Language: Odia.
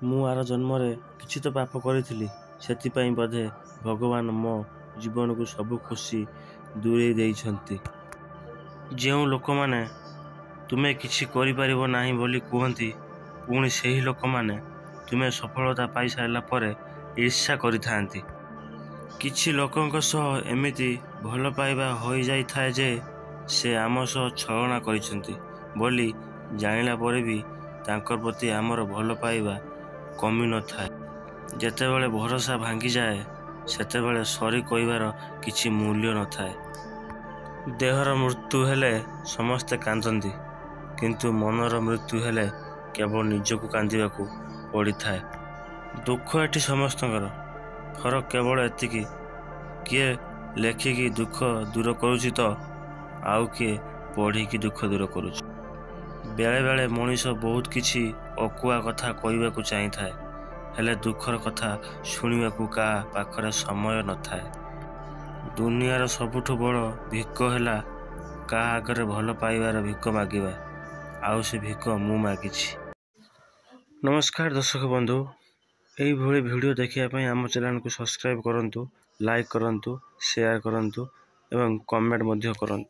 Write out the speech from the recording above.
ମୁଁ ଆର ଜନ୍ମରେ କିଛି ତ ପାପ କରିଥିଲି, ସେଥିପାଇଁ ବୋଧେ ଭଗବାନ ମୋ ଜୀବନରୁ ସବୁ ଖୁସି ଦୂରେଇ ଦେଇଛନ୍ତି। ଯେଉଁ ଲୋକମାନେ ତୁମେ କିଛି କରିପାରିବ ନାହିଁ ବୋଲି କୁହନ୍ତି, ପୁଣି ସେହି ଲୋକମାନେ ତୁମେ ସଫଳତା ପାଇସାରିଲା ପରେ ଈର୍ଷା କରିଥାନ୍ତି। କିଛି ଲୋକଙ୍କ ସହ ଏମିତି ଭଲପାଇବା ହୋଇଯାଇଥାଏ ଯେ ସେ ଆମ ସହ ଛଳନା କରିଛନ୍ତି ବୋଲି ଜାଣିଲା ପରେ ବି ତାଙ୍କ ପ୍ରତି ଆମର ଭଲପାଇବା କମିନଥାଏ। ଯେତେବେଳେ ଭରସା ଭାଙ୍ଗିଯାଏ, ସେତେବେଳେ ସରି କହିବାର କିଛି ମୂଲ୍ୟ ନଥାଏ। ଦେହର ମୃତ୍ୟୁ ହେଲେ ସମସ୍ତେ କାନ୍ଦନ୍ତି, କିନ୍ତୁ ମନର ମୃତ୍ୟୁ ହେଲେ କେବଳ ନିଜକୁ କାନ୍ଦିବାକୁ ପଡ଼ିଥାଏ। ଦୁଃଖ ଏଠି ସମସ୍ତଙ୍କର, ଫରକ କେବଳ ଏତିକି, କିଏ ଲେଖିକି ଦୁଃଖ ଦୂର କରୁଛି ତ ଆଉ କିଏ ପଢ଼ିକି ଦୁଃଖ ଦୂର କରୁଛି। ବେଳେବେଳେ ମଣିଷ ବହୁତ କିଛି ଅକୁହା କଥା କହିବାକୁ ଚାହିଁଥାଏ, ହେଲେ ଦୁଃଖର କଥା ଶୁଣିବାକୁ କାହା ପାଖରେ ସମୟ ନଥାଏ। ଦୁନିଆର ସବୁଠୁ ବଡ଼ ଭିକ ହେଲା କାହା ଆଗରେ ଭଲ ପାଇବାର ଭିକ ମାଗିବା, ଆଉ ସେ ଭିକ ମୁଁ ମାଗିଛି। ନମସ୍କାର ଦର୍ଶକ ବନ୍ଧୁ, ଏଇଭଳି ଭିଡ଼ିଓ ଦେଖିବା ପାଇଁ ଆମ ଚ୍ୟାନେଲକୁ ସବସ୍କ୍ରାଇବ୍ କରନ୍ତୁ, ଲାଇକ୍ କରନ୍ତୁ, ସେୟାର କରନ୍ତୁ ଏବଂ କମେଣ୍ଟ ମଧ୍ୟ କରନ୍ତୁ।